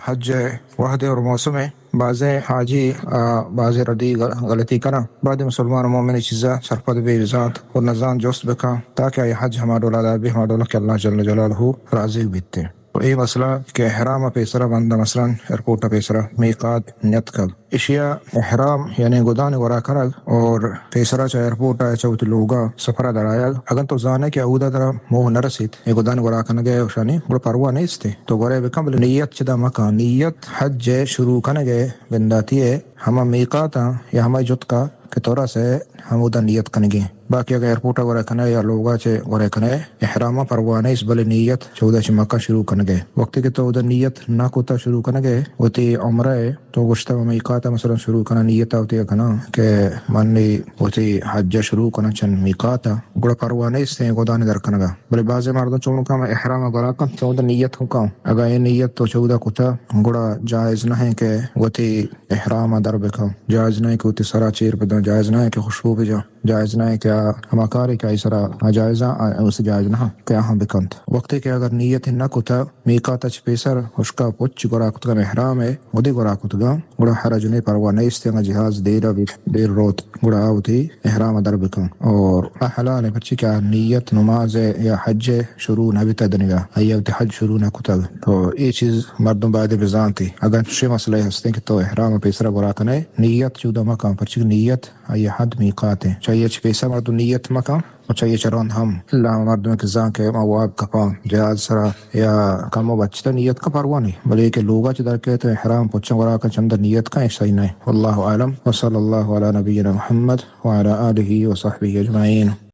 حج ءِ وھد ءَ اور موسم ءَ بازیں حاجی، آ، بازیں ردی غل-، غلطی کناں۔ بعد مسلمان و مومن چیزا سرپد بے بزانت و نزان جست بکن تاکہ آئی حج ہما ڈولا ادا بی، ہما ڈولا کہ اللہ جل جلالہ راضی بیتے۔ و اے مسئلہ کہ احرام ءَ پیسرا بندہ مثلاً ایئرپورٹ ءَ پیسرا میقات نیتکگ، اشیا احرام یعنی گدان گورا کنگ اور پیسرا چہ ایئرپورٹ ءَ چہ وتی لوگا سفرا در آیگ۔ اگن تو زانے کہ اودا ترا موہ نہ رسیت اے گدان گورا کنگ ءَ اوشانی، گڑا پرواہ نیست، تو گورے بکن، بلے نیت چدا مکن۔ نیت حج ءِ شروع کنگ ءِ بنداتی ءَ ہما میقاتاں یا ہما جتکا کہ تو رسے ہمودا نیت کنگی۔ باقی اگہ ایئرپورٹ ءَ گورے کنے یا لوگا چہ گورے کنے، احرام ءَ پرواہ نیست، بلے نیت چہ اودا چہ مکن شروع کنگ ءَ۔ وقتی کہ تو اودا نیت نہ کتا شروع کنگ ءَ وتی عمرہ ءِ، تو گوشتہ من میقات ءَ مثلاً شروع کناں، نیت ءَ وتی کناں کہ من نی وتی حج ءَ شروع کناں چن میقات ءَ، گڑا پرواہ نیست ایں گدانی در کنگ ءَ۔ بلے بازیں مردم چون کن احرام ءَ گورا کن، چہ اودا نیت ہوں کن۔ اگہ اے نیت تو چہ اودا کتا، گڑا جائز نہ ایں کہ وتی احرام ءَ در بکن، جائز نہ ایں کہ وتی سرا چیر بدن، جائز نہ ایں کہ خوشبو بجن، جائز نہ ایں کہ آ ہما کارے کہ آئی سرا ناجائز آ، آ اسے جائز نہ کہ آہاں بکنت۔ وقتی کہ اگر نیت نہ کتا، میقات ءَ چہ پیسر ہشکا پچ گورا کتگاں، احرام ءِ مدی گورا کتگاں، گڑا حرج نے، پرواہ نیست، اگاں جہاز دیر ءَ بیت، دیر روت، گڑا آ وتی احرام ءَ در بکن۔ اور آ حلال ایں، پرچی کہ آ نیت نماز ءِ یا حج ءِ شروع نہ بیتہ دنگا، آئی ءَ وتی حج شروع نہ کتگ۔ تو اے چیز مردم باید بزانتی۔ اگاں چشیں مسئلہ ہستیں کہ تو احرام ءَ پیسرا گورا کنے، نیت چہ اودا مکن، پرچی کہ نیت آئی ءِ حد میقات ایں۔ چہ آئی ءَ چہ پیسر مردم نیت مکن، و چہ اے چہ رند ہم اللہ مردم کہ زان کہ ما واب کپاں جہاز سرا یا کمو بچتا نیت کن پرواہ نی، بلے کہ لوگا چہ در کئے تو احرام پچاں گورا کن چند نیت کن، اے صحیح نہ۔ واللہ اعلم، وصلی اللہ علی نبینا محمد وعلی آلہ وصحبہ اجمعین۔